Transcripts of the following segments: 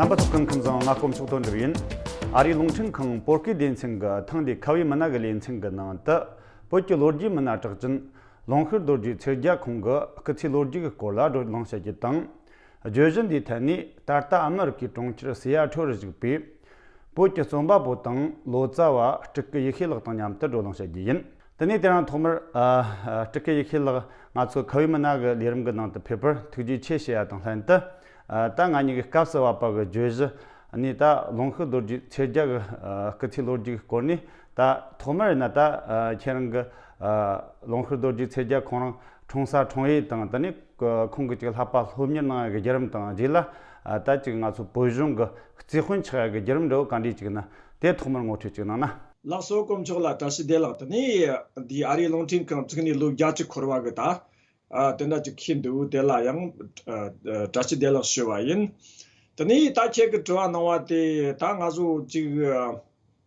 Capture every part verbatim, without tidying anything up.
པ་ཐོག་ཁང་ཁམས་བཟང་། ང་དཀོན་མཆོག་དོན་གྲུབ་ཡིན། ཨ་རིའི་རླུང་འཕྲིན་ཁང་བོད་སྐད་སྡེ་ཚན་གྱི་ཐེངས་འདིའི་ཁ་བའི་མི་སྣ་གི་ལེ་ཚན་གྱི་ནང་དུ། བོད་ཀྱི་ལོ་རྒྱུས་མི་སྣ་གྲགས་ཅན་ལུང་ཤུར་རྡོ་རྗེ་ཚེ་རྒྱལ་ཁོང་གི་སྐུ་ཚེའི་ལོ་རྒྱུས་ཀྱི་སྐོར་ལ་བགྲོ་གླེང་བྱ་རྒྱུ་དང་། བརྗོད་གཞི་འདིའི་ཐད་ནས་ད་ལྟ་ཨ་མི་རི་ཀའི་གྲོང་ཁྱེར་སི་ཨ་ཐོལ་རུ་བཞུགས་པའི་བོད་ཀྱི་རྩོམ་པ་པོ་དང་ལོ་ཙཱ་བ་སྤྲུལ་སྐུ་ཡེ་ཤེས་ལགས་དང་མཉམ་དུ་བགྲོ་གླེང་བྱ་རྒྱུ་ཡིན། དེ་ནས་དེ་རིང་ཐོག་མར། ཨ། ཨ། སྤྲུལ་སྐུ་ཡེ་ཤེས་ལགས་ང་ཚོའི་ཁ་བའི་མི་སྣ་གི་ལས་རིམ་གྱི་ནང་དུ་ཕེབས་པར་ཐུགས་རྗེ་ཆེ་ཞུ་ཡ་དང་ལྷན་དུ། ཨ། ད་ང་གཉིས་ཀྱི་སྐབས་སུ་བབས་པ་གི་བརྗོད་གཞི་ནི་ད་ལུང་ཤུར་རྡོ་རྗེ་ཚེ་རྒྱལ་གྱི། ཨ། སྐུ་ཚེའི་ལོ་རྒྱུས་ཀྱི་སྐོར་ནས། ད་ཐོག་མར་ཡིན་ན་ད། ཨ། ཁྱེད་རང་གི། ཨ། ལུང་ཤུར་རྡོ་རྗེ་ཚེ་རྒྱལ་ཁོང་རང་འཁྲུངས་ས་འཁྲུངས་ཡུལ་དང་། དེ་ནས་ཁོང་གིས་ཅིག་བསླབ་པ་སློབ་གཉེར་གནང་ཡ་གི་བརྒྱུད་རིམ་དང་རྗེས་ལ། ཨ། ད་ཅིག་ང་ཚོ་བོད་གཞུང་གི་རྩིས་དཔོན་ཆགས་ཡ་གི་བརྒྱུད་རིམ་འདྲ་བོ་ག་འདྲས་ཅིག་ཡིན་ན། དེ་ཐོག་མར་ངོ་སྤྲོད་ཅིག་གནང་ན། ལགས་སོ། དཀོན་མཆོག་ལ་བཀྲ་ཤིས་བདེ་ལེགས། དེ་ནས་འདི་ཨ་རིའི་རླུང་འཕྲིན་ཁང་བཙུགས་ནས་ལོ་བརྒྱད་ཅུ་འཁོར་བ་གི་ད། ཨ། དེ་འདྲ་ཅིག་ཁེལ་འདུག་དེ་ལ་ཡང་། ཨ། བཀྲ་ཤིས་བདེ་ལེགས་ཞུ་བ་ཡིན། དེ་ནས་ད་ཁྱེད་ཀྱི་དྲི་བ་གནང་བ་དེ་ད་ང་ཚོ་ཅིག་ཨ།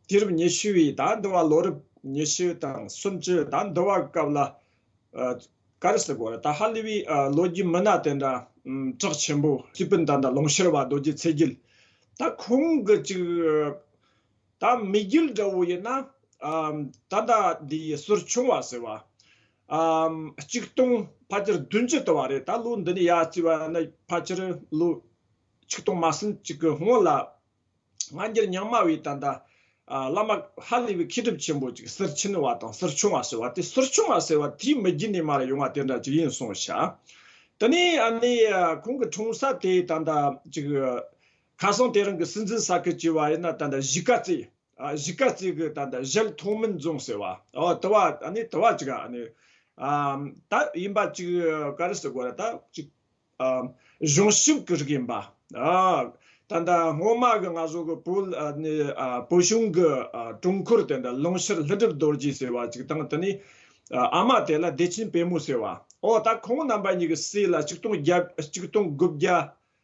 དུས་རབས་ཉི་ཤུ་བའི་ད་འདི་བ་ལོ་རབས་ཉི་ཤུ་དང་སུམ་ཅུ་ད་འདི་བ་སྐབས་ལ། ཨ། ག་རེ་ཟེར་དགོས་རེད། ད་ཧ་ལས་པའི། ཨ། ལོ་རྒྱུས་མི་སྣ་དེ་འདྲ། ཨམ། གྲགས་ཆེན་པོ་རྩིས་དཔོན་ད་ལྟ་ལུང་ཤུར་བ་རྡོ་རྗེ་ཚེ་རྒྱལ། ད་ཁོང་གི་ཅིག་ད་མི་རྒྱུད་འདྲ་བོ་ཡིན་ན། ཨམ། ད་ལྟ་འདི་ཟུར་ཆུང་བ་ཟེར་བ། ཨམ། ཆིག་སྟོང་ཕལ་ཆེར་བདུན་ཅུ་དུ་བ་རེད། ད་ལོ་འདི་ནས་ཡར་བརྩིས་པ་ན་ཕལ་ཆེར་ལོ་ཆིག་སྟོང་མ་ཟིན་ཅིག་གི་སྔོན་ལ། སྔ་འགྱུར་རྙིང་མ་བའི་ད་ལྟ། ཨ། བླ་མ་ཧ་ལས་པའི་མཁས་གྲུབ་ཆེན་པོ་ཅིག་ཟུར་ཆེན་བ་དང་ཟུར་ཆུང་བ་ཟེར་བ་དེ། ཟུར་ཆུང་བ་ཟེར་བ་དེའི་མི་རྒྱུད་ནས་མར་ཡོང་བ་དེ་འདྲ་ཅིག་ཡིན་གསུངས་བྱ། དེ་ནས་ཨ་ནི། ཨ། ཁོང་གི་འཁྲུངས་ས་དེ་ད་ལྟ་ཅིག་ཁ་སང་དེ་རིང་གི་སྲིད་འཛིན་ས་ཁུལ་བྱས་པ་ཡིན་ན་ད་ལྟ་གཞིས་ཀ་རྩེ། ཨ། གཞིས་ཀ་རྩེ་གི་ད་ལྟ་གཞལ་མཐོང་སྨན་རྫོང་ཟེར་བ། ཨོ། དུ་བ། ཨ་ནི་དུ་བ་ཅིག་ཨ་ནི། ཨ། ད་ཡིན་པ་ཅིག་ག་རེ་ཟེར་དགོས་རེད། ད་ཅིག་ཨ། གཞུང་ཞབས་ཀྱི་རིགས་ཡིན་པ། ཨ། ད་ལྟ་སྔོན་མ་གི་ང་ཚོ་གི་བོད། ཨ་ནི། ཨ། བོད་གཞུང་གི། ཨ། དྲུང་འཁོར་དེ་འདྲ་ལུང་ཤུར་ཀླུ་སྒྲུབ་རྡོ་རྗེ་ཟེར་བ་ཅིག་དང་། དེ་ནས། ཨ། ཨ་མ་དེ་ལ་བདེ་ཆེན་དཔལ་མོ་ཟེར་བ། ཨོ། ད་ཁོང་རྣམ་པ་གཉིས་ཀྱི་སྲས་ལ་ཆིག་སྟོང་བརྒྱད། ཆིག་སྟོང་དགུ་བརྒྱ།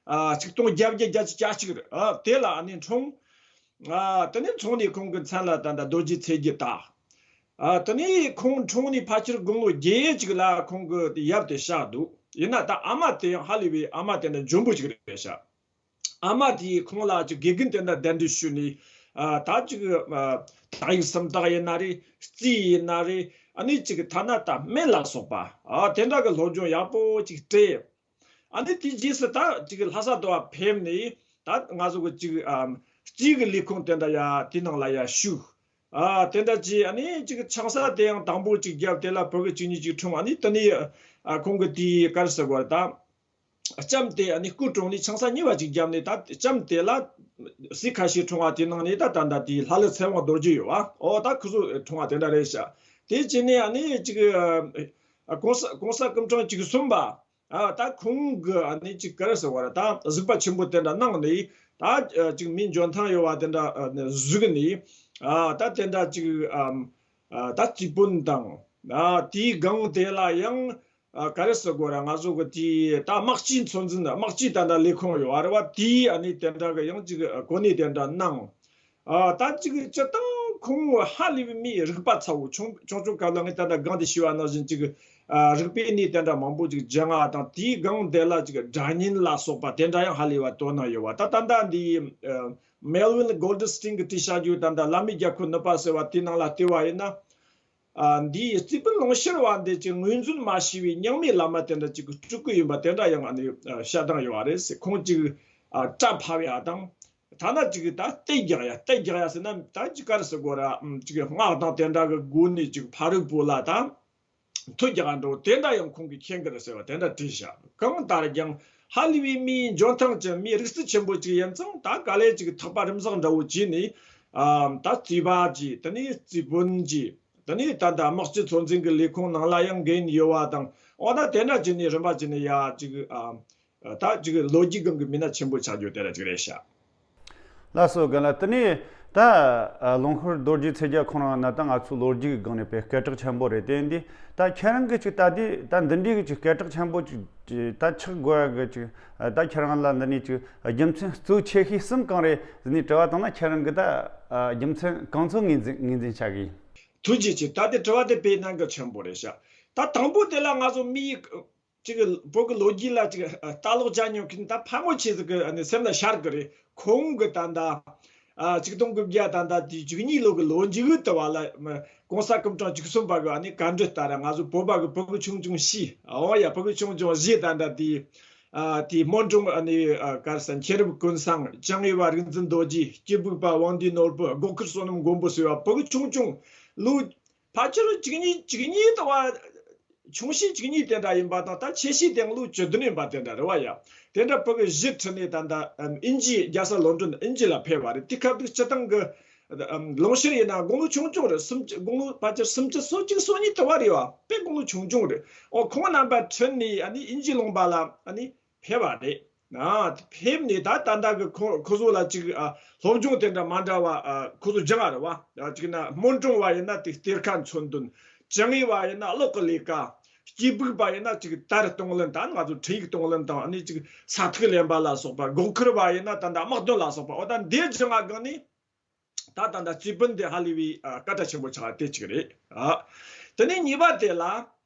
ཨ། ཆིག་སྟོང་བརྒྱད་བརྒྱ་བརྒྱད་ཅུ་གྱ་གཅིག་རེད། ཨ། དེ་ལ་ཨ་ནི་འཁྲུངས། ཨ། དེ་ནས་འཁྲུངས་ནས་ཁོང་གི་མཚན་ལ་ད་ལྟ་རྡོ་རྗེ་ཚེ་རྒྱལ་བཏགས། ཨ། དེ་ནས་ཁོང་འཁྲུངས་ནས་ཕལ་ཆེར་དགུང་ལོ་བརྒྱད་ཅིག་ལ་ཁོང་གི་ཡབ་དེ་གཤགས་འདུག་ཡིན་ན་ད་ཨ་མ་དེ་ཡང་ཧ་ལས་པའི་ཨ་མ་དེ་འདྲ་འཇོན་པོ་ཞིག་རེད་ཤག་ཨ་མ་དེས་ཁོང་ལ་ཅིག་དགེ་རྒན་དེ་འདྲ་གདན་འདྲེན་ཞུས་ནས། ཨ། ད་ཅིག་ཨ། དག་ཡིག་སུམ་རྟགས་ཡིན་ན་རེད། རྩིས་ཡིན་ན་རེད། ཨ་ནི་ཅིག་ཐ་ན་ད་སྨན་ལ་སོགས་པ། ཨ། དེ་འདྲ་གི་སློབ་སྦྱོང་ཡག་པོ་ཅིག་སྤྲད། ཨ་ནི་དེའི་རྗེས་སུ་ད་ཅིག་ལྷ་ས་དུ་བ་ཕེབས་ནས་ད་ང་ཚོ་གི་ཅིག་ཨ། རྩིས་ཀྱི་ལས་ཁུངས་དེ་འདྲ་ཡ་དེ་ནང་ལ་ཡ་ཞུགས། ཨ། དེ་འདྲ་བྱས། ཨ་ནི་ཅིག་ཆང་ས་དེ་ཡང་དང་པོ་ཅིག་བརྒྱབ། དེ་ལ་བུ་གི་གཅིག་གཉིས་ཅིག་འཁྲུངས། ཨ་ནི་དེ་ནས། ཨ། ཁོང་གི་དེའི་ག་རེ་ཟེར་དགོས་རེད། ད་ལྕམ་དེ་ཨ་ནི་སྐུ་གྲོངས་ནས་ཆང་ས་གཉིས་པ་ཅིག་བརྒྱབ་ནས། ད་ལྕམ་དེ་ལ་སྲས་ཁ་ཤས་འཁྲུངས་པ་དེ་ནང་ནས་ད་ད་ད་དེའི་ལྷ་ཀླུ་ཚེ་དབང་རྡོ་རྗེ་ཡོད་བ། ཨོ། ད་ཁོ་ཚོ་འཁྲུངས་པ་དེ་འདྲ་རེད་ཤག་དེ་བྱས་ནས་ཨ་ནི་ཅིག་ཨ། གོང་ས་གོང་ས་སྐུ་ཕྲེང་བཅུ་གསུམ་པ། ཨ། ད་ཁོང་གི་ཨ་ནི་ཅིག་ག་རེ་ཟེར་བ་རེད། ད་གཟིགས་པ་ཆེན་པོ་དེ་འདྲ་གནང་ནས། ད་ཅིག་མིའི་འཇོན་ཐང་ཡོད་བ་དེ་འདྲ་གཟིགས་ནས། ཨ། ད་དེ་འདྲ་ཅིག་ཨ། ད་རྩིས་དཔོན་དང་། ཨ། དེའི་སྒང་དེ་ལ་ཡང་། ཨ། ག་རེ་ཟེར་དགོས་རེད། ང་ཚོ་གི་དེའི་ད་དམག་སྤྱིའི་ཚོད་འཛིན། དམག་སྤྱིའི་ད་ལྟ་ལས་ཁུངས་ཡོད་བ་རེད་བ། དེའི་ཨ་ནི་དེ་འདྲ་གི་ཡང་ཅིག་གོ་གནས་དེ་འདྲ་གནང་། ཨ། ད་ཅིག་སྤྱིར་བཏང་ཁོང་ཧ་ལས་པའི་མིའི་རིག་པ་ཚ་བོ། ཆུང་ཆུང་ཆུང་སྐབས་ལ་ངས་ད་ལྟ་སྒང་དེ་ཞུས་པ་ནང་བཞིན་ཅིག་ཨ། རིག་པའི་གནས་དེ་འདྲ་མང་པོ་ཅིག་སྦྱངས་པ་དང་། དེའི་སྒང་དེ་ལ་ཅིག་སྒྲ་སྙན་ལ་སོགས་པ་དེ་འདྲ་ཡང་ཧ་ལས་པ་དོ་སྣང་ཡོད་བ། ད་ད་ལྟ་འདི་ཨ། མེལ་ཝིན་གོལ་ཌི་སྟིན་གྱིས་བྲིས་བཞག་རྒྱུ་ད་ལྟ་བླ་མའི་རྒྱབ་ཁུག་ནུབ་པ་ཟེར་བ་དེའི་ནང་ལ་བལྟས་པ་ཡིན་ན། ཨ། འདིའི་རྩིས་དཔོན་ལུང་ཤུར་བ་འདི་ཅིག་ངོས་འཛིན་མ་ཤེས་པའི་རྙིང་མའི་བླ་མ་དེ་འདྲ་ཅིག་གི་སྤྲུལ་སྐུ་ཡིན་པ་དེ་འདྲ་ཡང་ཨ་ནི་བཤད་སྟངས་ཡོད་པ་རེད་ཟེར། ཁོང་ཅིག་ཨ། སྐྲ་ཕབ་ཡ་དང་། ཐ་ན་ཅིག་ད་རྟ་རྒྱག་ཡ། རྟ་རྒྱག་ཡ་ཟེར་ན་ད་ཅིག་ག་རེ་ཟེར་དགོས་ར། ཨམ། ཅིག་སྔགས་དང་དེ་འདྲ་གི་སྒོ་ནས་ཅིག་ཕ་རོལ་པོ་ལ་ད་མཐུ་རྒྱག་འགྲོ་དེ་འདྲ་ཡང་ཁོང་གིས་མཁྱེན་གི་རེད་ཟེར་བ་དེ་འདྲ་བྲིས་བཞག་གང་ལྟར་ཀྱང་ཧ་ལས་པའི་མིའི་འཇོན་ཐང་ཅན། མིའི་རིག་རྩལ་ཆེན་པོ་ཅིག་ཡིན་ཙང་། ད་ག་ལེ་ཅིག་ཐག་པ་རིམ་བཟང་འདྲ་བོ་བྱས་ནས། ཨ། ད་རྩིས་པ་གྱིས། དེ་ནས་རྩིས་དཔོན་གྱིས། དེ་ནས་ད་ལྟ་དམག་སྤྱི་ཚོད་འཛིན་གྱི་ལས་ཁུངས་ནང་ལ་ཡང་འགན་ཡོད་པ་དང་། འོ། ད་དེ་འདྲ་བྱས་ནས་རིམ་པ་བྱས་ནས་ཡ་ཅིག་ཨ། ད་ཅིག་ལོ་རྒྱུས་སྒང་གི་མི་སྣ་ཆེན་པོ་ཆགས་རྒྱུ་དེ་འདྲ་ཅིག་རེད་ཤག་ལགས་སོ། རྒན་ལགས། དེ་ནས་ད་ལུང་ཤུར་རྡོ་རྗེ་ཚེ་རྒྱལ་ཁོང་རང་ན་ད་ང་ཚོའི་ལོ་རྒྱུས་ཀྱི་སྒང་ནས་དཔེ་སྐད་གྲགས་ཆེན་པོ་རེད། དེ་འདི་ད་ཁྱེད་རང་གིས་ཅིག་ད་དེ་ད་འདི་འདྲའི་གི་ཅིག་སྐད་གྲགས་ཆེན་པོ་ཅིག་ད་ཆགས་དགོས་ཡ་གི་ཅིག་ད་ཁྱེད་རང་ལ་འདི་ནས་ཅིག་རྒྱུ་མཚན་གཙོ་ཆེ་ཤོས་གསུམ་གང་རེད་ཟེར་ནས་དྲི་བ་བཏང་ན། ཁྱེད་རང་གིས་ད་རྒྱུ་མཚན་གང་ཚོད་ངོས་འཛིན་ངོས་འཛིན་བྱ་གི་ཡིན། ཐུགས་རྗེ་ཆེ། ད་དེ་དྲི་བ་དེ་དཔེ་གནད་འགག་ཆེན་པོ་རེད་ཤག་ད་དང་པོ་དེ་ལ་ང་ཚོ་མིའི། ཅིག་བོད་ཀྱི་ལོ་རྒྱུས་ལ་ཅིག་ལྟ་ཀློག་བྱ་མྱོང་མཁན་ད་ཕལ་མོ་ཆེ་ཟིག་གི་ཨ་ནི་སེམས་ལ་ཤར་གི་རེད། ཁོང་གི་ད་ལྟ་ཨ་ཆིག་སྟོང་དགུ་བརྒྱ་ད་ལྟ་དེའི་བཅུ་གཉིས་ལོ་གི་ལོ་མཇུག་དུ་བ་ལ་༸གོང་ས་སྐུ་ཕྲེང་བཅུ་གསུམ་པ་གི་ཨ་ནི་བཀའ་འདྲི་ལྟར་ང་ཚོ་བོད་པ་གི་ཕྲུ་གུ་ཆུང་ཆུང་བཞི། འོ་ཡ། ཕྲུ་གུ་ཆུང་ཆུང་བཞི་ད་ལྟ་དེའི་ཨ་དེའི་སྨོན་འབྲིང་ཨ་ནི་ཨ་ག་རེ་ཟེར། མཁྱེན་རབ་ཀུན་བཟང་། ཅང་ཡེ་བ་རིག་འཛིན་རྡོ་རྗེ། སྐྱེས་བུ་པ་དབང་འདུས་ནོར་བུ། སྒོ་ཁར་བསོད་ནམས་མགོན་པོ་ཟེར་བ་ཕྲུ་གུ་ཆུང་ཆུང་ལོ་ཕལ་ཆེར་བཅུ་གཉིས་བཅུ་གཉིས་དུ་བ། ཆུང་བྱིས་བཅུ་གཉིས་དེ་འདྲ་ཡིན་པ་དང་། ད་ཆེ་བྱིས་དེ་ལོ་བཅུ་བདུན་ཡིན་པ་དེ་འདྲ་རེད་བ་ཡ། དེ་འདྲ་ཕྲུ་གུ་བཞི་ཁྲིད་ནས་ད་ལྟ་ཨམ་དབྱིན་ཇི་རྒྱལ་ས་ལོན་ཌོན་དབྱིན་ཇི་ལ་ཕེབས་པ་རེད། དེ་སྐབས་དུས་སྤྱི་བཏང་གི་ཨམ་ལུང་ཤུར་ཡིན་ན་དགུང་ལོ་ཆུང་ཆུང་རེད། སུམ་ཅུ། དགུང་ལོ་ཕལ་ཆེར་སུམ་ཅུ་སོ་གཅིག་སོ་གཉིས་དུ་བ་རེད་བ། དཔེ་དགུང་ལོ་ཆུང་ཆུང་རེད། ཨོ། ཁོང་རྣམ་པ་ཁྲིད་ནས་ཨ་ནི་དབྱིན་ཇི་ལུང་པ་ལ་ཨ་ནི་ཕེབས་པ་རེད། ཨ། ཕེབས་ནས་ད་ད་ལྟ་གི་ཁོ་ཁོ་ཚོ་ལ་ཅིག་ཨ་སློབ་སྦྱོང་དེ་འདྲ་མ་འདྲ་བ་ཨ་ཁོ་ཚོ་སྦྱངས་པ་རེད་བ། ཨ་ཅིག་ན་སྨོན་འབྲིང་བ་ཡིན་ན་དེ་གཏེར་ཁ་མཚོན་འདོན། ཅང་ཡེ་བ་ཡིན་ན་གློག་གི་ལས་ཀ། སྐྱེས་བུ་པ་ཡིན་ན་ཅིག་དར་གཏོང་ལེན། ད་ང་ཚོ་འཕྲིན་ཡིག་གཏོང་ལེན་དང་ཨ་ནི་ཅིག་ས་ཐིག་ལེན་པ་ལ་སོགས་པ། སྒོ་ཁར་བ་ཡིན་ན་ད་ལྟ་དམག་དོན་ལ་སོགས་པ། འོ། ད་འདི་སྦྱངས་པ་སྒང་ནས། ད་ད་ལྟ་རྩིས་དཔོན་དེ་ཧ་ལས་པའི་ཨ་སྐད་གྲགས་ཆེན་པོ་ཆགས་པ་དེ་གཅིག་རེད། ཨ། དེ་ནས་གཉིས་པ་དེ་ལ་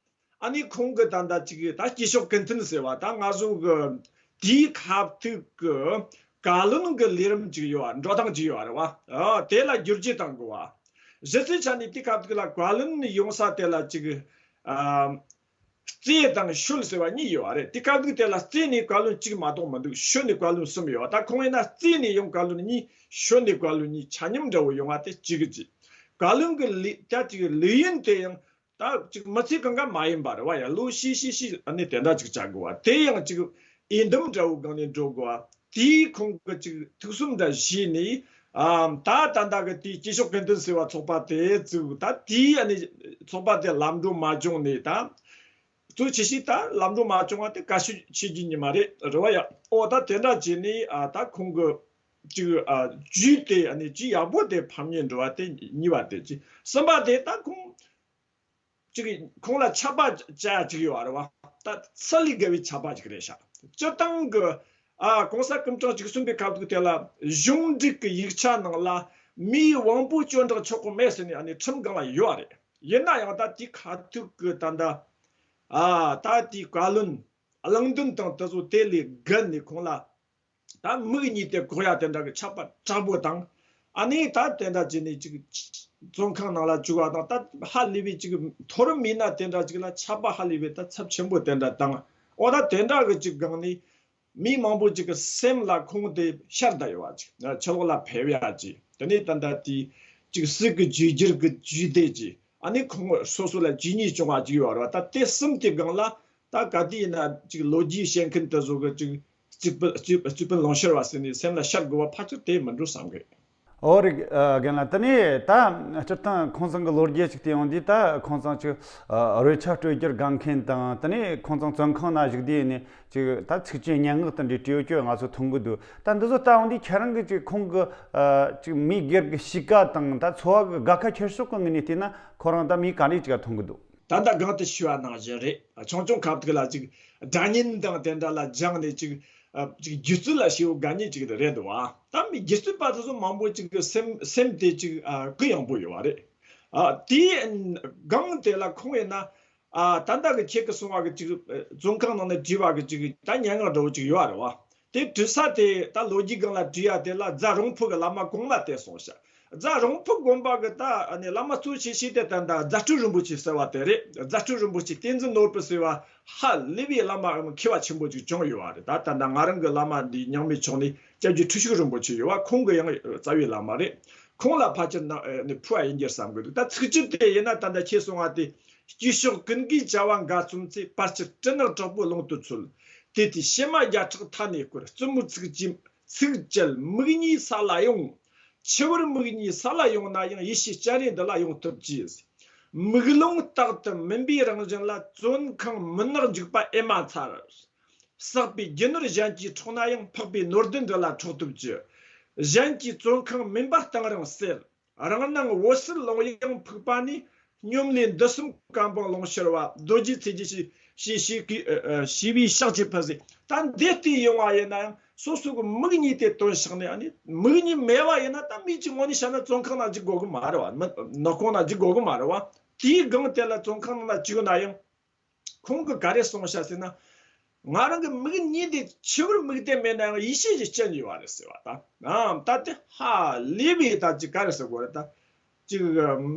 ཨ་ནི་ཁོང་གི་ད་ལྟ་ཅིག་ད་སྐྱེས་མཆོག་ཀུན་བསྟན་ཟེར་བ། ད་ང་ཚོ་གི་དེའི་ཁ་ཐུག་གི་བཀའ་བློན་གི་ལས་རིམ་ཅིག་ཡོད་བ། འགྲོ་སྟངས་ཅིག་ཡོད་བ་རེད་བ། ཨ། དེ་ལ་བསྒྱུར་བཅོས་གཏང་དགོས་བ། གཞི་རྩའི་ཆ་ནས་དེའི་ཁ་ཐུག་ལ་བཀའ་བློན་ཡོང་ས་དེ་ལ་ཅིག་ཨ། རྩེ་དང་ཤོད་ཟེར་བ་གཉིས་ཡོད་པ་རེད། དེ་སྐབས་དུས་དེ་ལ་རྩེ་ནས་བཀའ་བློན་གཅིག་མ་གཏོགས་མི་འདུག། ཤོད་ནས་བཀའ་བློན་གསུམ་ཡོད་པ། ད་ཁོང་ཡིན་ན་རྩེ་ནས་ཡང་བཀའ་བློན་གཉིས། ཤོད་ནས་བཀའ་བློན་གཉིས། ཆ་མཉམ་འདྲ་བོ་ཡོང་བ་དེ་གཅིག་གཅིག། བཀའ་བློན་གྱི་ལས་ད་ཅིག་ལས་ཡུན་དེ་ཡང་ད་ཅིག་མི་ཚེ་གང་ག་མ་ཡིན་པ་རེད་བ་ཡ། ལོ་བྱས་བྱས་བྱས་ཨ་ནི་དེ་འདྲ་ཅིག་བྱ་དགོས་བ། དེ་ཡང་ཅིག་འོས་འདེམས་འདྲ་བོ་སྒང་ནས་འགྲོ་དགོས་བ། དེའི་ཁོང་གི་ཅིག་ཐུགས་སེམས་འདྲ་བྱས་ནས། ཨ། ད་ད་ལྟ་གི་དེའི་སྐྱེས་མཆོག་ཀུན་བསྟན་ཟེར་བ་ཚོགས་པ་དེ་བཙུགས། ད་དེའི་ཨ་ནི་ཚོགས་པ་དེ་ལམ་འགྲོ་མ་བྱུང་ནས། ད་གཙོ་ཆེ་ཤོས་ད་ལམ་འགྲོ་མ་བྱུང་བ་དེ་དཀའ་སྤྱད་བྱེད་རྒྱུ་ཉིད་མ་རེད། རེད་བ་ཡ། ཨོ། ད་དེ་འདྲ་བྱས་ནས། ཨ། ད་ཁོང་གི་ཅིག་ཨ་ཇུས་དེ་ཨ་ནི་ཇུས་ཡག་པོ་དེ་ཕམ་ཉེས་འགྲོ་བ་དེ་གཉིས་པ་དེ་གཅིག། གསུམ་པ་དེ་ད་ཁོང་ཅིག་ཁོང་ལ་ཆད་པ་བཅད་ཅིག་ཡོད་རེད་བ། ད་ཚད་ལས་བརྒལ་བའི་ཆད་པ་ཅིག་རེད་ཤག། སྤྱིར་བཏང་གི་ཨ་༸གོང་ས་སྐུ་ཕྲེང་བཅུ་གསུམ་པའི་སྐབས་དུས་དེ་ལ་གཞུང་འབྲེལ་གྱི་ཡིག་ཆ་ནང་ལ་མིའི་དབང་པོ་སྐྱོན་དྲག་ཆོག་གི་མེད་ཟེར་ནས་ཨ་ནི་ཁྲིམས་སྒང་ལ་ཡོད་རེད། ཡིན་ན་ཡང་ད་དེའི་ཁ་ཐུག་གི་ད་ལྟ་ཨ་ད་དེའི་བཀའ་བློན་གླེང་འདུན་དང་དེ་ཚོ་དེ་ལས་བརྒལ་ནས་ཁོང་ལ་ད་མིག་གཉིས་དེ་གོག་ཡ་དེ་འདྲ་གི་ཆད་པ་དྲག་པོ་དང་། ཨ་ནི་ད་དེ་འདྲ་བྱས་ནས་ཅིག་བཙོན་ཁང་ནང་ལ་བཅུག་པ་དང་། ད་ཧ་ལས་པའི་ཅིག་མཐོ་རིམ་མིན་ན་དེ་འདྲ་ཅིག་ལ་ཆད་པ་ཧ་ལས་པའི་ད་ཚབས་ཆེན་པོ་དེ་འདྲ་དང་། འོ། ད་དེ་འདྲ་གི་ཅིག་སྒང་ནས་མི་མང་པོ་ཅིག་གི་སེམས་ལ་ཁོང་དེ་ཤར་བསྡད་ཡོད་པ་ཅིག། ཕྱི་ལོགས་ལ་ཕེབས་ཡ་ཅིག། དེ་ནས་ད་ལྟ་དེ་ཅིག་སྲིད་ཀྱི་བཅོས་བསྒྱུར་གྱི་བཅོས་དེ་ཅིག། ཨ་ནི་ཁོང་སོ་སོ་ལ་ཇུས་ཉེས་བྱུང་བ་ཅིག་ཡོད་རེད་བ། ད་དེ་གསུམ་གྱི་སྒང་ལ་ད་ག་དུས་ཡིན་ན་ཅིག་ལོ་རྒྱུས་བཤད་མཁན་དེ་ཚོ་གི་ཅིག་རྩིས་དཔོན་རྩིས་དཔོན་ལུང་ཤུར་བ་ཟེར་ནས་སེམས་ལ་ཤར་དགོས་པ་ཕལ་ཆེར་དེ་མིན་འགྲོ་བསམ་གི། ཨོ་རེད། ཨ། རྒན་ལགས། དེ་ནས་ད་སྤྱིར་བཏང་ཁོང་ཚང་གི་ལོ་རྒྱུས་ཅིག་བལྟས་ཡོང་དུས། ད་ཁོང་ཚང་ཅིག་ཨ་རོལ་ཆ་སྤྲོད་རྒྱུར་དགའ་མཁན་དང་། དེ་ནས་ཁོང་ཚང་བཙོན་ཁང་ན་བཞུགས་དུས་ནས་ཅིག་ད་ཚིག་བཅད་སྙན་ངག་དེ་འདྲའི་བྲིས་ཡོད་ཀྱི་ང་ཚོ་མཐོང་གི་འདུག། ད་འདི་ཚོ་ལྟ་ཡོང་དུས་ཁྱེད་རང་གི་ཅིག་ཁོང་གི་ཨ་ཅིག་མི་སྒེར་གྱི་གཤིས་ཀ་དང་ད་འཚོ་བ་གི་དགའ་ཁ་ཁྱེར་ཕྱོགས་ཀྱི་ངོས་ནས་བལྟས་ན། ཁོ་རང་ད་མི་ག་འདྲ་ཅིག་མཐོང་གི་འདུག། ད་ལྟ་གོང་དུ་ཞུས་པ་ནང་བཞིན་རེད། ཆུང་ཆུང་སྐབས་དུས་ལ་ཅིག་སྒྲ་སྙན་དང་དེ་འདྲ་ལ་སྦྱངས་ནས་ཅིག་ཨ་ཅིག་སྒྱུ་རྩལ་ལ་ཞེ་པོ་དགའ་མཁན་ཅིག་རེད་འདུག་བ། ད་མི་སྒྱུ་རྩལ་པ་དེ་ཚོ་མང་པོ་ཅིག་གི་སེམས་སེམས་དེ་ཅིག་ཨ་གུ་ཡངས་པོ་ཡོད་པ་རེད། ཨ་དེའི་སྒང་དེ་ལ་ཁོང་ཡིན་ན། ཨ་ད་ལྟ་གི་ཁྱེད་ཀྱིས་གསུངས་པ་གི་ཅིག་ཨ་བཙོན་ཁང་ནང་ནས་བྲིས་པ་གི་ཅིག་ད་སྙན་ངག་འདྲ་བོ་ཅིག་ཡོད་པ་རེད་བ། དེ་བྲིས་ས་དེ་ད་ལོ་རྒྱུས་སྒང་ལ་བྲིས་ཡ་དེ་ལ་རྫ་རོང་ཕུ་གི་བླ་མ་གོང་མ་དེ་གསུངས་ཤག། རྫ་རོང་ཕུ་དགོན་པ་གི་ད་ཨ་ནི་བླ་མ་གཙོ་ཆེ་ཤོས་དེ་ད་ད་རྫ་སྤྲུལ་རིན་པོ་ཆེ་ཟེར་བ་དེ་རེད། རྫ་སྤྲུལ་རིན་པོ་ཆེ་བསྟན་འཛིན་ནོར་བུ་ཟེར་བ་ཧ་ལས་པའི་བླ་མ་མཁས་པ་ཆེན་པོ་ཅིག་བྱུང་ཡོད་པ་རེད། ད་ད་ད་ང་རང་གི་བླ་མ་འདི་རྙིང་མའི་ཕྱོགས་ནས་སྐྱབས་རྗེ་ཁྲི་ཤོད་རིན་པོ་ཆེ་ཡོད་པ། ཁོང་གི་ཡང་རྩ་བའི་བླ་མ་རེད། ཁོང་ལ་ཕལ་ཆེར་ན་ཨ་ནི་ཕུལ་བ་ཡིན་རྒྱུ་བསམ་གི་འདུག། ད་ཚིགས་བཅད་དེ་ཡིན་ན་ད་ད་ཁྱེད་གསུངས་པ་དེ། སྐྱེས་མཆོག་ཀུན་དགའི་བྱ་བ་འགའ་རྩོམ་ཚེ། བར་ཆད་སྤྲིན་ནག་དྲག་པོ་ཀློང་དུ་འཚོལ། དེ་དུས་ཕྱི་མ་བརྒྱ་ཕྲག་མཐའ་ནས་བསྐོར། བཙུན་མོའི་ཚིགས་བཅད་ཚིགས་བཅད་མིག་གཉིས་ས་ལ་ཡོང་། འཆི་བར་མིག་གཉིས་ས་ལ་ཡོང་ན་ཡང་། ཡེ་ཤེས་སྤྱན་རས་འདི་ལ་ཡོང་ཐུབ་ཀྱིས། མིག་ལོང་རྟག་ཏུ་མུན་པའི་རང་བཞིན་ལ། བཙོན་ཁང་མུན་ནག་འཇིགས་པ་ཨེ་མ་མཚར། བསགས་པའི་རྒྱུ་ནོར་གཞན་གྱིས་འཕྲོག་ན་ཡང་། འཕགས་པའི་ནོར་ལྡན་འདི་ལ་འཕྲོག་ཐུབ་ཀྱི། གཞན་གྱི་བཙོན་ཁང་མུན་པ་གཏང་རིང་བསལ། རང་སྣང་འོད་གསལ་ཀློང་ཡངས་ཕུག་པ་ནས། སྙོམས་ལས་འདི་གསུམ་བཀའ་འབངས་ལུང་ཤར་བ། རྡོ་རྗེ་ཚེ་རྒྱལ་ཞེས་ཞེས་ཞེས་ཀྱི་ཨ་ཨ་ཞེས་པའི་ཕྱག་བྱས་ཕུལ་ཟེར། ད་འདི་ལྟས་ཡོང་བ་ཡིན་ན་ཡང་སོ་སོ་གི་མིག་གཉིས་དེ་བཏོན་བཞག་ནས། ཨ་ནི་མིག་གཉིས་མེད་པ་ཡིན་ན་ད་མི་གཅིག་ངོ་ནས་བཤད་ན་བཙོན་ཁང་ནང་འཇུག་དགོས་གི་མ་རེད་བ། མི་ནག་ཁུང་ནང་འཇུག་དགོས་གི་མ་རེད་བ། དེའི་སྒང་དེ་ལ་བཙོན་ཁང་ནང་ལ་བཅུག་ན་ཡང་། ཁོང་གིས་ག་རེ་གསུངས་ཤག་ཟེར་ན། ང་རང་གི་མིག་གཉིས་དེ་ཕྱི་བར་དམིགས་ཏེ་མེད་ན་ཡང་ཡེ་ཤེས་ཀྱི་སྤྱན་ཡོད་པ་རེད་ཟེར་བ་དང་། ཨ་ད་དེ་ཧ་ལས་པའི་ད་ཅིག་ག་རེ་ཟེར་དགོས་རེད་ད། ཅིག་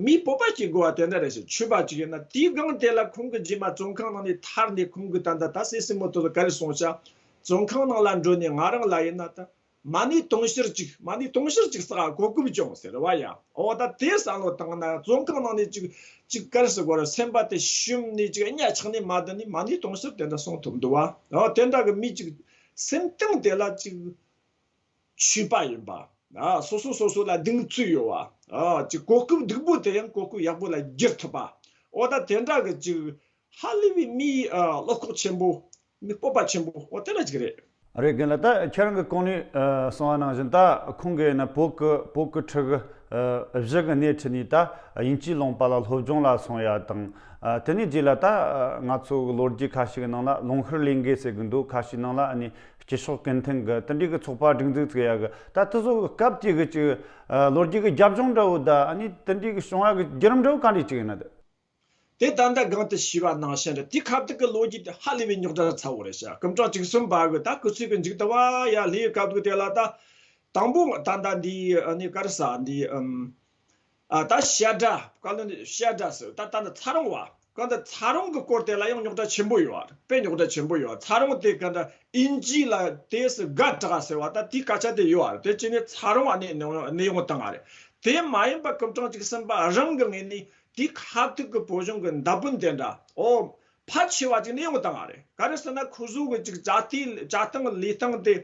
མིའི་སྤོབས་པ་སྐྱེ་དགོས་པ་དེ་འདྲ་རེད་ཟེར། ཆོས་པ་ཅིག་ཡིན་ན། དེའི་སྒང་དེ་ལ་ཁོང་གི་རྗེས་མ་བཙོན་ཁང་ནང་ནས་ཐར་ནས་ཁོང་གི་ད་ལྟ་ད་སྲས་སྲས་མོ་དེ་ཚོ་ག་རེ་གསུངས་ཤག་བཙོན་ཁང་ནང་ལ་འགྲོ་ནས་ང་རང་ལ་ཡིན་ན་ད། མ་ཎི་དུང་ཕྱུར་གཅིག་མ་ཎི་དུང་ཕྱུར་གཅིག་བསགས་གོ་སྐབས་བྱུང་ཟེར་བ་ཡ། འོ་ད་དེ་བསམ་བློ་བཏང་ན་བཙོན་ཁང་ནང་ནས་ཅིག་ཅིག་ག་རེ་ཟེར་དགོས་རེད། སེམས་པ་དེ་ཞུམ་ནས་ཅིག་གཉའ་ཆག་ནས་མ་བསྡད་ནས་མ་ཎི་དུང་ཕྱུར་དེ་འདྲ་གསུང་ཐུབ་འདུག་བ། འོ་དེ་འདྲ་གི་མི་ཅིག་སེམས་གཏིང་དེ་ལ་ཅིག་ཆོས་པ་ཡིན་པ། ཨ་སོ་སོ་སོ་སོ་ལ་གདེང་ཚོད་ཡོད་པ། ཨ་ཅིག་གོ་སྐབས་སྡུག་པོ་དེ་ཡང་གོ་སྐབས་ཡག་པོ་ལ་བསྒྱུར་ཐུབ་པ། འོ་ད་དེ་འདྲ་གི་ཅིག་ཧ་ལས་པའི་མིའི་ཨ་བློ་ཁོག་ཆེན་པོ། མི་སྤོབས་པ་ཆེན་པོ། འོ་དེ་འདྲ་ཅིག་རེད། རེད། རྒན་ལགས། ད་ཁྱེད་རང་གི་གོང་ནས་ཨ་གསུངས་པ་ནང་བཞིན། ད་ཁོང་གིས་ན་བོད་ཀྱི་བོད་ཀྱི་ཕྲུ་གུ་ཨ་བཞི་གི་སྣེ་ཁྲིད་ནས་ད་དབྱིན་ཇིའི་ལུང་པ་ལ་སློབ་སྦྱོང་ལ་སོང་ཡ་དང་། ཨ་དེ་ནས་རྗེས་ལ་ད་ཨ་ང་ཚོ་གི་ལོ་རྒྱུས་ཁ་ཤས་ཀྱི་ནང་ལ་ལུང་ཤུར་ལས་འགུལ་ཟེར་གི་འདུག་ཁ་ཤས་ནང་ལ་ཨ་ནི་སྐྱེ་ཤོག་ཀུན་མཐུན་གི་དེ་འདྲའི་གི་ཚོགས་པ་སྒྲིག་འཛུགས་བྱེད་ཡ་གི། ད་དེ་ཚོ་གི་སྐབས་དེ་གི་ཅིག་ཨ་ལོ་རྒྱུས་གི་རྒྱབ་ལྗོངས་འདྲ་བོ། ད་ཨ་ནི་དེ་འདྲའི་གི་བྱུང་བ་གི་བརྒྱུད་རིམ་འདྲ་བོ་ག་འདྲ་ཅིག་ཡིན་ན་ད། དེ་ད་ལྟ་གོང་དུ་ཞུས་པ་ནང་བཞིན་རེད། དེའི་ཁ་ཐུག་གི་ལོ་རྒྱུས་དེ་ཧ་ལས་པའི་རྙོག་དྲ་ཚ་བོ་རེད་ཤག་སྐུ་ཕྲེང་བཅུ་གསུམ་པ་གི་ད་སྐུ་ཚེ་གི་མཇུག་ཏུ་བ་ཡ་སླེབས་ཡོད་སྐབས་དུས་དེ་ལ། ད་དང་པོ་ད་ལྟ་འདི་ཨ་ནི་ག་རེ་ཟེར། འདི་ཨམ་ཨ་ད་བཤད་གྲྭ། བཀའ་བློན་བཤད་གྲྭ་ཟེར། ད་ད་ནི་ཚ་རོང་བ། གང་ལྟར་ཚ་རོང་གི་སྐོར་དེ་ལ་ཡང་རྙོག་དྲ་ཆེན་པོ་ཡོད་རེད། དཔེ་རྙོག་དྲ་ཆེན་པོ་ཡོད་རེད། ཚ་རོང་དེ་ག་འདྲ་དབྱིན་ཇི་ལ་དེ་སི་ག་དྲག་ཟེར་བ། ད་དེའི་སྐད་ཆ་དེ་ཡོད་རེད། དེ་བྱས་ནས་ཚ་རོང་བ་ནས་གནས་དབྱུང་བཏང་བ་རེད། དེ་མ་ཡིན་པ་སྐུ་ཕྲེང་བཅུ་གསུམ་པ་རང་གི་ངོས་ནས། དེའི་ཁ་ཐུག་གི་བོད་གཞུང་གི་མདའ་དཔོན་དེ་འདྲ་འོ་ཕལ་ཆེ་བ་ཅིག་ནས་ཡོང་བཏང་བ་རེད། ག་རེ་ཟེར་ན་ཁོ་ཚོ་གི་ཅིག་བྱ་དེ་བྱ་སྟངས་ལས་སྟངས་དེ་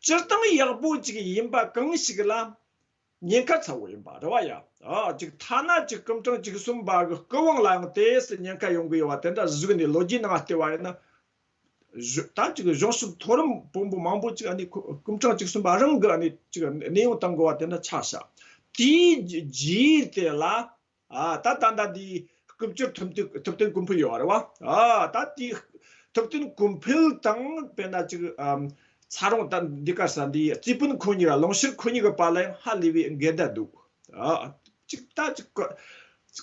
སྤྱིར་བཏང་ཡག་པོ་ཅིག་ཡིན་པ་གང་ཞིག་ལ་ཉེན་ཁ་ཚ་བོ་ཡིན་པ་རེད་བ་ཡ། ཨ་ཅིག་ཐ་ན་ཅིག་སྐུ་ཕྲེང་བཅུ་གསུམ་པ་གི་སྐུ་དབང་ལའང་དེ་སི་ཉེན་ཁ་ཡོང་གི་ཡོད་བ། དེ་འདྲ་གཟིགས་ནས་ལོ་རྒྱུས་ནང་བལྟས་པ་ཡིན་ན། གཞུ་ད་ཅིག་གཞུང་ཞབས་མཐོ་རིམ་དཔོན་པོ་མང་པོ་ཅིག་ཨ་ནི་ཁོ་སྐུ་ཕྲེང་བཅུ་གསུམ་པ་རང་གི་ཨ་ནི་ཅིག་གནས་དབྱུང་བཏང་དགོས་པ་དེ་འདྲ་ཆགས་ཤག་དེའི་རྗེས་དེ་ལ་ཨ་ད་ད་ལྟ་འདི་སྐུ་བཅར་ཐུབ་བསྟན་ཐུབ་བསྟན་ཀུན་འཕེལ་ཡོད་རེད་བ། ཨ་ད་དེ་ཐུབ་བསྟན་ཀུན་འཕེལ་དང་དཔེར་ན་ཅིག་ཨམ་ཚ་རོང་ད་འདི་ག་ས་འདི་རྩིས་དཔོན་ཁོ་གཉིས་ཀ་ལུང་ཤུར་ཁོ་གཉིས་ཀྱི་བར་ལ་ཡང་ཧ་ལས་པའི་འགལ་ཟླ་འདུག་ཨ་ཅིག་ད་ཅིག་ག་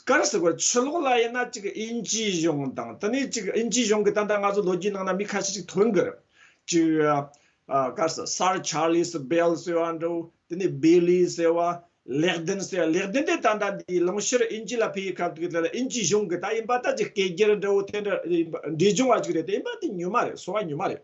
ག་རེ་ཟེར་དགོས། ཕྱི་ལོགས་ལ་ཡིན་ན་ཅིག་དབྱིན་ཇིའི་གཞུང་དང་། དེ་ནས་ཅིག་དབྱིན་ཇིའི་གཞུང་གི་ད་ལྟ་ང་ཚོ་ལོ་རྒྱུས་ནང་ན་མི་ཁ་ཤས་ཅིག་ཐོན་གི་རེད། ཅིག་ཨ་ག་རེ་ཟེར། སར་ཆར་ལིས་བེལ་ཟེར་བ་འདྲ་བོ། དེ་ནས་བེ་ལི་ཟེར་བ། ལེག་ལྡན་ཟེར་བ། ལེག་ལྡན་དེ་ད་ལྟ་འདི་ལུང་ཤུར་དབྱིན་ཇི་ལ་ཕེབས་པའི་སྐབས་དེ་ག་ལ་དབྱིན་ཇིའི་གཞུང་གི་ད་ཡིན་པ་ད་ཅིག་སྐད་སྒྱུར་འདྲ་བོ་དེ་འདྲ་ཡིན་པ། འབྲས་ལྗོངས་བ་ཅིག་རེད། དེ་ཡིན་པ་དེ་ཉུལ་མ་རེད། སོ་བ་ཉུལ་མ་རེད།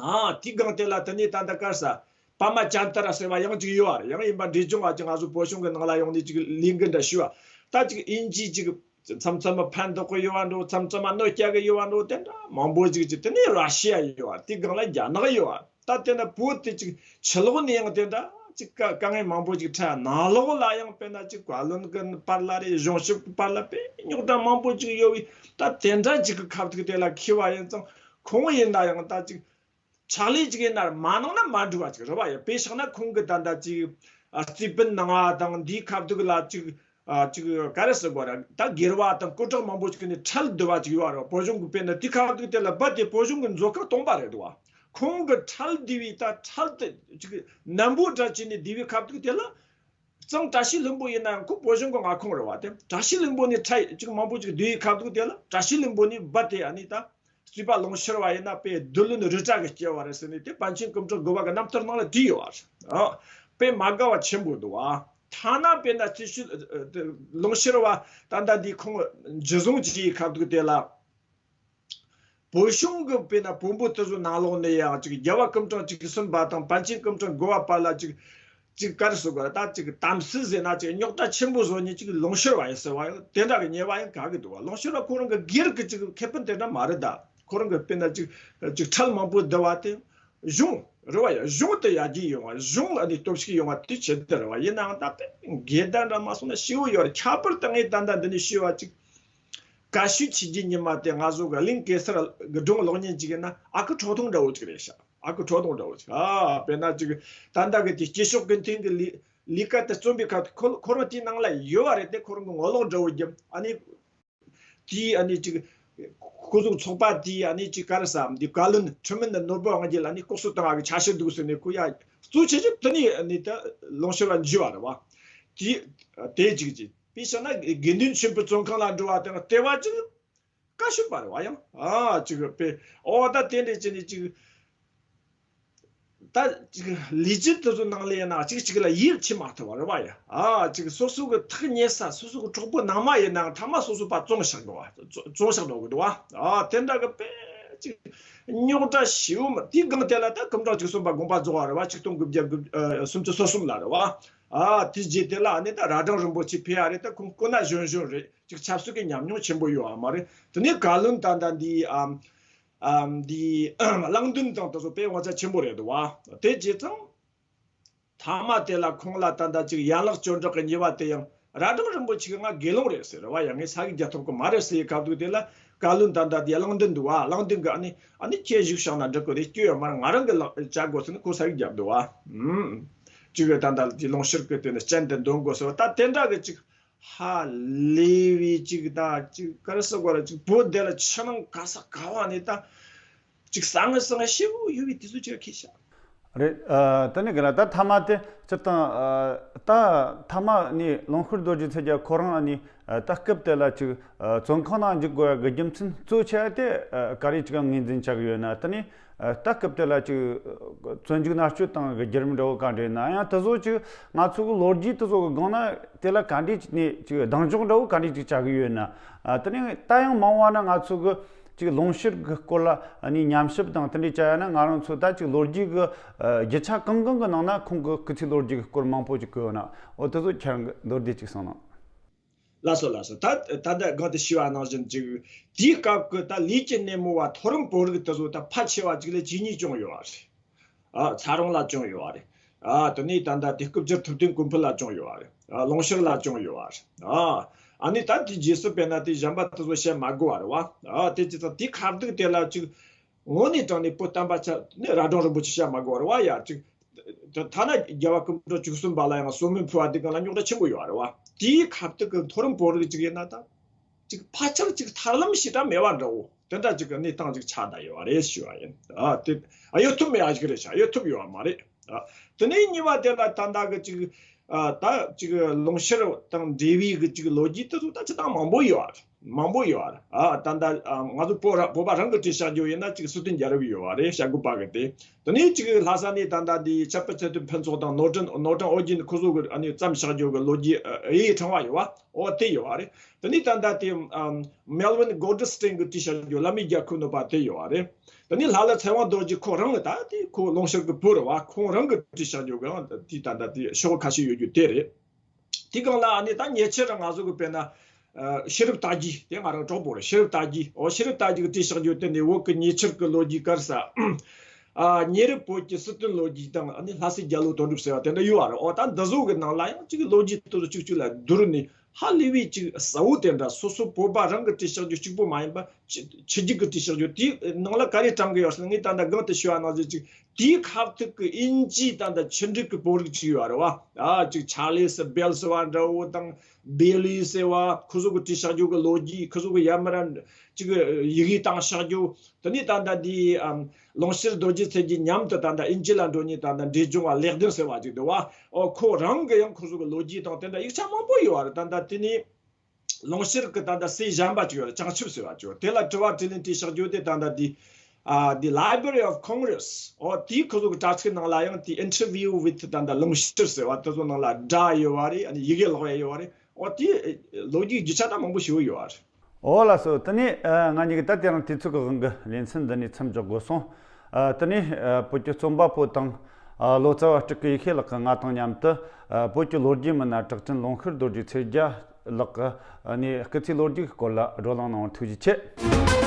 ཨ་དེའི་སྒང་དེ་ལ་དེ་ནས་ད་ལྟ་ག་རེ་ཟེར། པདྨ་ཅན་ཏ་ར་ཟེར་བ་ཡང་ཅིག་ཡོད་པ་རེད། ཡང་ཡིན་པ་འབྲས་ལྗོངས་བ་ཅིག་ང་ཚོ་བོད་གཞུང་གི་ནང་ལ་ཡོང་ནས་ཅིག་ལས་འགུལ་འདྲ་ཞུས་པ། ད་ཅིག་དབྱིན་ཇི་ཅིག་མཚམས་མཚམས་མ་ཕན་ཐོགས་གི་ཡོད་པ་འགྲོ། མཚམས་མཚམས་མ་གནོད་སྐྱེལ་གི་ཡོད་པ་འགྲོ། དེ་འདྲ་མང་པོ་ཅིག་ཅིག་དེ་ནས་ར་ཤི་ཡ་ཡོད་པ། དེའི་སྒང་ལ་རྒྱ་ནག་ཡོད་པ། ད་དེ་ན་བོད་དེ་ཅིག་ཕྱི་ལོགས་ནས་ཡང་དེ་འདྲ་ཅིག་དཀའ་དཀའ་ངལ་མང་པོ་ཅིག་འཕྲད། ནང་ལོགས་ལ་ཡང་དཔེར་ན་ཅིག་བཀའ་བློན་གི་བར་ལ་རེད། གཞུང་ཞབས་ཀྱི་བར་ལ་དཔེ་རྙོག་དྲ་མང་པོ་ཅིག་ཡོད་པའི། ད་དེ་འདྲ་ཅིག་གི་ཁ་ཐུག་དེ་ལ་འཁེལ་བ་ཡིན་ཙང་། ཁོང་ཡིན་ན་ཡང་ད་ཅིག་ཕྱག་ལས་ཅིག་ཡིན་ན་མ་གནང་ན་མ་འགྲིག་པ་ཅིག་རེད་བ་ཡ། དཔེ་བཞག་ན་ཁོང་གི་ད་ལྟ་ཅིག་ཨ་རྩིས་དཔོན་གནང་བ་དང་འདིའི་ཁ་ཐུག་ལ་ཅིག་ཨ་ཅིག་ག་རེ་ཟེར་དགོས་རེད། ད་སྒེར་བ་དང་སྐུ་དྲག་མང་པོ་ཅིག་ནས་ཁྲལ་བསྡུ་བ་ཅིག་ཡོད་རེད། བོད་གཞུང་གི་དཔེར་ན་དེའི་ཁ་ཐུག་དེ་ལ་རྦད་དེ་བོད་གཞུང་གི་མཛོད་ཁང་སྟོང་པ་རེད་འདུག་བ། ཁོང་གི་ཁྲལ་བསྡུས་པའི་ད་ཁྲལ་དེ་ཅིག་ནན་པོ་འདྲ་བྱས་ནས་བསྡུས་པའི་ཁ་ཐུག་དེ་ལ། གཙང་བཀྲ་ཤིས་ལྷུན་པོ་ཡིན་ན་ཡང་ཁོ་བོད་གཞུང་གི་མངའ་ཁོངས་རེད་བ། དེ་བཀྲ་ཤིས་ལྷུན་པོ་ནས་ཁྲལ་ཅིག་མང་པོ་ཅིག་བསྡུས་ཡི་ཁ་ཐུག་དེ་ལ་བཀྲ་ཤིས་ལྷུན་པོ་ནས་རྦད་དེ་ཨ་ནི་ད་རྩིས་པ་ལུང་ཤུར་བ་ཡིན་ན་དཔེ་བདུད་བློན་རི་བཀྲ་གིས་སྐྱེལ་བ་རེད་ཟེར་ནས་དེ་པཎ་ཆེན་སྐུ་ཕྲེང་དགུ་པ་གི་རྣམ་ཐར་ནང་ལ་བྲིས་ཡོད་བ་རེད། ཨ་དཔེ་མ་དགའ་བ་ཆེན་པོ་འདུག་བ། ཐ་ན་དཔེར་ན་རྩིས་ཞུ་ལུང་ཤུར་བ་ད་ལྟ་འདི་ཁོང་འཇུ་བཟུང་བྱས་ཡི་ཁ་ཐུག་དེ་ལ། བོད་གཞུང་གི་དཔེར་ན་བོན་པོ་དེ་ཚོ་ནང་ལོགས་ནས་ཡང་ཅིག་རྒྱལ་བ་སྐུ་ཕྲེང་བཅུ་གསུམ་པ་དང་པཎ་ཆེན་སྐུ་ཕྲེང་དགུ་པ་བར་ལ་ཅིག་ཅིག་ག་རེ་ཟེར་དགོས་རེད། ད་ཅིག་དམ་སྲི་ཟེར་ན་ཅིག་རྙོག་དྲ་ཆེན་པོ་བཟོ་ནས་ཅིག་ལུང་ཤུར་བ་ཡིན་ཟེར་བ་ཡང་དེ་འདྲ་གི་ཉེས་པ་ཡང་ག་གི་འདུག་བ། ལུང་ཤུར་བ་ཁོ་རང་གི་སྒེར་གི་ཅིག་ཁེ་ཕན་དེ་འདྲ་མ་རེད་ད། ཁོ་རང་གི་དཔེར་ན་ཅིག་ཅིག་ཁྲལ་མང་པོ་བསྡུ་བ་དེ་གཞུང་རེད་བ་ཡ། གཞུང་དེ་ཡར་རྒྱས་ཡོང་བ། གཞུང་ཨ་ནི་སྟོབས་ཤུགས་ཡོང་བ་དེ་ཆེད་དུ་རེད་བ། ཡིན་ནའང་ད་དཔེ་འགལ་ཟླ་འདྲ་མ་སོང་ན་ཞེ་པོ་ཡོད་རེད། ཁྱད་པར་དུ་ངས་ད་ལྟ་འདི་ནས་ཞུས་པ་ཅིག་བཀའ་ཤོད་བྱེད་རྒྱུ་ཉི་མ་དེ་ང་ཚོ་གི་གླིང་གེ་སར་གི་སྒྲུང་གློག་བརྙན་ཅིག་ཡིན་ན་ཨ་ཁུ་ཁྲོ་ཐུང་འདྲ་བོ་ཅིག་རེད་ཤག་ཨ་ཁུ་ཁྲོ་ཐུང་འདྲ་བོ་ཅིག་ཨ་དཔེར་ན་ཅིག་ད་ལྟ་གི་དེ་སྐྱེ་ཤོག་ཀུན་མཐུན་གི་ལས་ལས་ཀ་དེ་རྩོམ་པའི་ཁ་ཁོ་ཁོ་རང་དེའི་ནང་ལ་ཡོད་པ་རེད་དེ། ཁོ་རང་གི་ངོ་ལོག་འདྲ་བོ་རྒྱབ། ཨ་ནི་དེའི་ཨ་ནི་ཅིག་ཁོ་ཚོའི་ཚོགས་པ་དེའི་ཨ་ནི་ཅིག་ག་རེ་ཟེར། འདི་བཀའ་བློན་ཁྲི་མེད་ནོར་བུ་དབང་རྒྱལ་ཨ་ནི་ལྐོག་གསོད་བཏང་བ་གི་ཆ་ཤས་འདུག་ཟེར་ནས་ཁོ་ཡ་གཙོ་ཆེ་ཤོས་དེ་ནས་ཨ་ནི་ད་ལུང་ཤུར་བ་འཇུས་པ་རེད་བ། དེ་དེ་ཅིག་ཅིག་དཔེ་བཞག་ན་དགེ་འདུན་ཆོས་འཕེལ་བཙོན་ཁང་ལ་འགྲོ་བ་དང་ལྟེ་བ་ཅིག་ བཀའ་ཤོད་པ་རེད་བ། ཡང་ཨ་ཅིག་པས་ཨོ་ད་དེ་འདྲས་བྱས་ནས་ཅིག་ད་ཅིག་ལས་བྱེད་དེ་ཚོ་ནང་ལ་ཡིན་ན་གཅིག་གཅིག་ལ་ཡིད་ཆེས་མ་ཐུབ་པ་རེད་བ། ཡ་ཨ་ཅིག་སོ་སོ་གི་ཐག་ཉེ་ས་སོ་སོ་གི་གྲོགས་པོ་ནང་མ་ཡིན་ནའང་ཐ་མ་སོ་སོ་པ་བཙོང་བཞག་འགྲོ་བ། བཙོང་བཞག་འགྲོ་གི་འདུག་བ། ཨ་དེ་འདྲ་གི་པས་ཅིག་རྙོག་དྲ་ཞེ་པོ་མ་དེའི་སྒང་དེ་ལ་ད་སྐུ་ཕྲེང་བཅུ་གསུམ་པ་དགོངས་པ་རྫོགས་པ་རེད་བ། ཆིག་སྟོང་དགུ་བརྒྱ་དགུ་ཨ་སུམ་ཅུ་སོ་གསུམ་ལ་རེད་བ། ཨ་དེ་རྗེས་དེ་ལ་ཨ་ནི་ད་རྭ་སྒྲེང་རིན་པོ་ཆེ་ཕེབས་ཡ་རེད། ད་ཁོང་སྐུ་ན་གཞོན་གཞོན་རེད། ཅིག་ཆབ་སྲིད་ཀྱི་ཉམས་མྱོང་ཆེན་པོ་ཡོད་ཨ་མ་རེད། དེ་ནས་བཀའ་བློན་ད་ལྟ་འདི་ཨམ་ཨམ་འདི་གླང་མདུན་དང་དེ་ཚོ་དཔེ་དབང་ཆ་ཆེན་པོ་རེད་འདུག་བ། དེ་བྱས་ཙང་ཐ་མ་དེ་ལ་ཁོང་ལ་ད་ལྟ་ཅིག་ཡན་ལག་བཅུ་དྲུག་གི་གཉིས་པ་དེ་ཡང་རྭ་སྒྲེང་རིན་པོ་ཆེ་གི་ང་དགེ་སློང་རེད་ཟེར་བ། ཡང་ངས་ས་ཡིག་རྒྱག་ཐུབ་ཀྱི་མ་རེད་ཟེར་བའི་སྐབས་དུས་དེ་ལ་བཀའ་བློན་ད་ལྟ་དེ་གླང་མདུན་འདུག་བ། གླང་མདུན་གི་ཨ་ནི་ཨ་ནི་ཁྱེད་བཞུགས་བཞག་ན་འགྲིག་གི་རེད། སྐྱོན་ཡོད་མ་རེད། ང་རང་གི་ལག་བྱ་དགོས་ཟེར་ནས་ཁོ་ས་ཡིག་བརྒྱབ་འདུག་བ། ཨུམ། ཅིག་གི་ད་ལྟ་དེ་ལུང་ཤུར་གི་དེ་ནི་སྤྱན་དེ་འདོན་དགོས་ཟེར་བ། ད་དེ་འདྲ་གི་ཅིག་ཧ་ལས་པའི་ཅིག་ད་ཅིག་ག་རེ་ཟེར་དགོས་རེད། ཅིག་བོད་འདི་ལ་ཕྱི་ནང་ག་ས་ག་བ་ནས་ད་ཅིག་ས་ངན་ས་ངན་ཞེ་པོ་ཡོད་པའི་དུས་ཚོད་ཅིག་ཁེལ་ཤག་རེད། ཨ། དེ་ནས་ག་ལ་ད་ཐ་མ་དེ་སྤྱིར་བཏང་། ཨ། ད་ཐ་མ་ནི་ལུང་ཤུར་རྡོ་རྗེ་ཚེ་རྒྱལ་ཁོ་རང་ནི་ད་སྐབས་དེ་ལ་ཅིག་བཙོན་ཁང་ནང་འཇུག་དགོས་ཡ་གི་རྒྱུ་མཚན་གཙོ་ཆེ་བ་དེ་ག་རེ་ཅིག་ངོས་འཛིན་བྱ་གི་ཡོད་ན། དེ་ནས་ད་སྐབས་དེ་ལ་ཅིག་བཙོན་འཇུག་མནར་གཅོད་བཏང་གི་བརྒྱུད་རིམ་འདྲ་བོ་ག་འདྲ་ཡིན་ན། ཡང་དེ་ཚོ་ཅིག་ང་ཚོ་གི་ལོ་རྒྱུས་དེ་ཚོ་གི་སྒང་ན་དེ་ལ་ག་འདྲ་ཅིག་ནས་ཅིག་གདེང་འཇོག་འདྲ་བོ་ག་འདྲ་ཅིག་བྱ་གི་ཡོད་ན། ཨ། དེ་ནས་ད་ཡང་མང་བ་ན་ང་ཚོ་གི་ཅིག་ལུང་ཤུར་གི་སྐོར་ལ་ཨ་ནི་ཉམས་ཞིབ་དང་དེ་འདྲ་བྱ་ཡ་ན། ང་རང་ཚོ་ད་ཅིག་ལོ་རྒྱུས་གི་ཨ་རྒྱུ་ཆ་གང་གང་གི་ནང་ན་ཁོང་གི་སྐུ་ཚེ་ལོ་རྒྱུས་གི་སྐོར་མང་པོ་ཅིག་བཀོད་ཡོད་ན། འོ་དེ་ཚོ་ཁྱེད་རང་གི་མདོར་བསྡུས་ཅིག་གསུངས་གནང་། ལགས་སོ་ལགས་སོ། ད་ད་ལྟ་གོང་དུ་ཞུས་པ་ནང་བཞིན་ཅིག་དེའི་སྐབས་ཀྱི་ད་ལས་ཀྱི་སྣེ་མོ་བ་མཐོ་རིམ་བོད་རིགས་དེ་ཚོ་ད་ཕལ་ཆེ་བ་ཅིག་ལ་ཇུས་ཉེས་བྱུང་ཡོད་པ་རེད། ཨ། ཚ་རོང་ལ་བྱུང་ཡོད་པ་རེད། ཨ། དེ་ནས་ད་ལྟ་དེ་སྐུ་བཅར་ཐུབ་བསྟན་ཀུན་ཕུལ་ལ་བྱུང་ཡོད་པ་རེད། ཨ། ལུང་ཤུར་ལ་བྱུང་ཡོད་པ་རེད། ཨ། ཨ་ནི་ད་དེ་རྗེས་སུ་དཔེར་ན་དེ་གཞན་པ་དེ་ཚོ་བཤད་མ་དགོས་པ་རེད་བ། ཨ། དེ་ཅི་ཙང་དེ་ཁ་བརྡུག་དེ་ལ་ཅིག་དངོས་གནས་དྲང་གནས་བོད་བསྟན་པ་ཆ་ནི་རྭ་སྒྲེང་རིན་པོ་ཆེ་བཤད་མ་དགོས་པ་རེད་བ། ཡ་ཅིག་ཐ་ན་རྒྱལ་བ་སྐུ་ཕྲེང་བཅུ་གསུམ་པ་ལ་ཡང་གསོལ་སྨོན་ཕུལ་བ་དེ་གང་ལ་རྙོག་དྲ་ཆེན་པོ་ཡོད་པ་རེད་བ། དེའི་ཁ་བརྡུག་གི་མཐོ་རིམ་བོད་རིགས་ཅིག་ཡིན་ན་ད། ཅིག་ཕལ་ཆེར་ཅིག་ཐབས་ལམ་ཞེ་དྲག་མེད་པ་འདྲ་བོ་དེ་འདྲ་ཅིག་གི་གནས་སྟངས་ཅིག་ཆགས་བསྡད་ཡོད་པ་རེད་ཞུ་བ་ཡིན། ཨ། དེ་ཨ་ཡོད་ཐུབ་མེད་ཨ་ཅིག་རེད་ཤག་ཡོད་ཐུབ་ཡོད་པ་མ་རེད། ཨ། དེ་ནས་གཉིས་པ་དེ་ལ་ད་ལྟ་གི་ཅིག་ཨ། ད་ཅིག་ལུང་ཤུར་དང་འབྲེལ་བའི་གི་ཅིག་ལོ་རྒྱུས་དེ་ཚོ་ད་ཅི་ཐང་མང་པོ་ཡོད་པ་རེད། མང་པོ་ཡོད་པ་རེད། ཨ། ད་ལྟ་ཨ་ང་ཚོ་བོད་ར་བོད་པ་རང་གི་བྲིས་བཞག་རྒྱུ་ཡིན་ན་ཅིག་སི་ཏུ་རྒྱལ་རབས་ཡོད་པ་རེད། བྱ་རྒོད་པ་གི་དེ། དེ་ནས་ཅིག་ལྷ་ས་ནས་ད་ལྟ་འདི་ཆབ་དཔལ་ཚེ་བརྟན་ཕུན་ཚོགས་དང་ནོར་བྲན་ནོར་བྲན་ཨོ་རྒྱན་ཁོ་ཚོ་གི་ཨ་ནི་བརྩམས་བཞག་རྒྱུ་གི་ལོ་རྒྱུས་ཨ་ཡིག་ཕྲེང་བ་ཡོད་པ། ཨོ་དེ་ཡོད་པ་རེད། དེ་ནས་ད་ལྟ་དེ་ཨམ་མེལ་ཝིན་གོལ་ཌི་སི་ཊེན་གི་བྲིས་བཞག་རྒྱུ་བླ་མའི་རྒྱལ་ཁབ་ནོར་བུ་དེ་ཡོད་པ་རེད། དེ་ནས་ལྷ་བླ་ཚེ་དབང་རྡོ་རྗེ་ཁོ་རང་གི་ད་དེ་ཁོ་ལུང་ཤུར་གི་བུ་རེད་བ། ཁོང་རང་གི་བྲིས་བཞག་རྒྱུ་གི་ཨང་དེ་ད་ལྟ་དེ་ཤོག་ཁ་ཤས་ཡོད་རྒྱུ་དེ་རེད། དེ་སྒང་ལ་ཨ་ནི་ད་ཉེ་ཆར་ང་ཚོ་གི་དཔེར་ན་ཨ་ཤེས་རབ་རྟ་རྒྱས་དེ་ང་རང་གྲོགས་པོ་རེད། ཤེས་རབ་རྟ་རྒྱས། ཨོ་ཤེས་རབ་རྟ་རྒྱས་གི་བྲིས་བཞག་རྒྱུ་དེ་ནས་བོད་གི་ཉེ་ཆར་གི་ལོ་རྒྱུས་ག་རེ་ཟེར། ཨ། ཉེ་རབས་བོད་ཀྱི་སྲིད་དོན་ལོ་རྒྱུས་དང་ཨ་ནི་ལྷ་སའི་རྒྱལ་ལོ་དོན་གྲུབ་ཟེར་བ་དེ་འདྲ་ཡོད་པ་རེད། ཨོ་ད་འདི་ཚོ་གི་ནང་ལ་ཡང་ཅིག་ལོ་རྒྱུས་དེ་ཚོ་གཅིག་གཅིག་ལ་བསྡུར་ནས་ཧ་ལས་པའི་ཅིག་གསལ་བོ་དེ་འདྲ། སོ་སོ་བོད་པ་རང་གི་བྲིས་བཞག་རྒྱུ་གཅིག་པོ་མ་ཡིན་པ་ཕྱི་ཕྱི་རྒྱལ་གི་བྲིས་བཞག་རྒྱུ་དེའི་ནང་ལ་ག་རེ་དྲངས་གི་ཡོད་ཟེར་ན། ངས་ད་ལྟ་གོང་དུ་ཞུས་པ་ནང་བཞིན་ཅིག་དེའི་ཁ་ཐུག་གི་དབྱིན་ཇིའི་ད་ལྟ་ཕྱི་འབྲེལ་གི་བོད་རིགས་ཅིག་ཡོད་པ་རེད་བ། ཨ་ཅིག་ཆཱ་ལི་སི་བེལ་ཟེར་བ་འདྲ་བོ་དང་། བེ་ལི་ཟེར་བ། ཁོ་ཚོ་གི་བྲིས་བཞག་རྒྱུ་གི་ལོ་རྒྱུས། ཁོ་ཚོ་གི་ཡ་མ་ར་ཅིག་ཡི་གེ་བཏང་བཞག་རྒྱུ། དེ་ནས་ད་ལྟ་འདི་ཨམ་ལུང་ཤུར་རྡོ་རྗེ་ཚེ་རྒྱལ་མཉམ་དུ་ད་ལྟ་དབྱིན་ཇི་ལ་འགྲོ་མཁན་ད་ལྟ་འབྲས་ལྗོངས་པ་ལེགས་ལྡན་ཟེར་བ་ཅིག་འདུག་བ། ཨོ་ཁོ་རང་གི་ཡང་ཁོ་ཚོ་གི་ལོ་རྒྱུས་དང་དེ་འདྲ་ཡིག་ཆ་མང་པོ་ཡོད་པ་རེད། ད་ལྟ་དེ་ནས་ལུང་ཤུར་གི་ད་ལྟ་སྲས་གཞན་པ་ཅིག་ཡོད་རེད། བྱང་ཆུབ་ཟེར་བ་ཅིག་ཡོད་རེད། དེ་ལ་དྲི་བ་དྲིས་ལན་དྲིས་བཞག་རྒྱུ་དེ་ད་ལྟ་འདི་ཨ་འདི་Library of Congress། ཨོ་དེའི་ཁོ་ཚོ་གི་དྲ་ཚིགས་ནང་ལ་ཡང་དེ་Interview with ད་ལྟ་ལུང་ཤུར་ཟེར་བ་དེ་ཚོ་ནང་ལ་སྒྲ་ཡོད་པ་རེད། ཨ་ནི་ཡི་གེ་ཀློག་ཡ་ཡོད་པ་རེད། ཨོ་དེ་ལོ་རྒྱུས་རྒྱུ་ཆ་ད་མང་པོ་ཞིག་ཡོད་པ་རེད། ཨོ་ལགས་སོ། དེ་ནས་ཨ་ང་གཉིས་ཀྱིས་ད་དེ་རིང་དུས་ཚོད་ཀྱི་དབང་གིས་ལེ་ཚན་འདི་ནས་མཚམས་འཇོག་དགོས་སོང་། ཨ་དེ་ནས་ཨ་བོད་ཀྱི་རྩོམ་པ་པོ་དང་ཨ་ལོ་ཙཱ་བ་སྤྲུལ་སྐུ་ཡེ་ཤེས་ལགས་ཀྱིས་ང་དང་མཉམ་དུ་ཨ་བོད་ཀྱི་ལོ་རྒྱུས་མི་སྣ་གྲགས་ཅན་ལུང་ཤུར་རྡོ་རྗེ་ཚེ་རྒྱལ་ལགས་ཀྱི་ཨ་ནས་སྐུ་ཚེའི་ལོ་རྒྱུས་ཀྱི་སྐོར་ལ་བགྲོ་གླེང་གནང་བར་ཐུགས་རྗེ་ཆེ།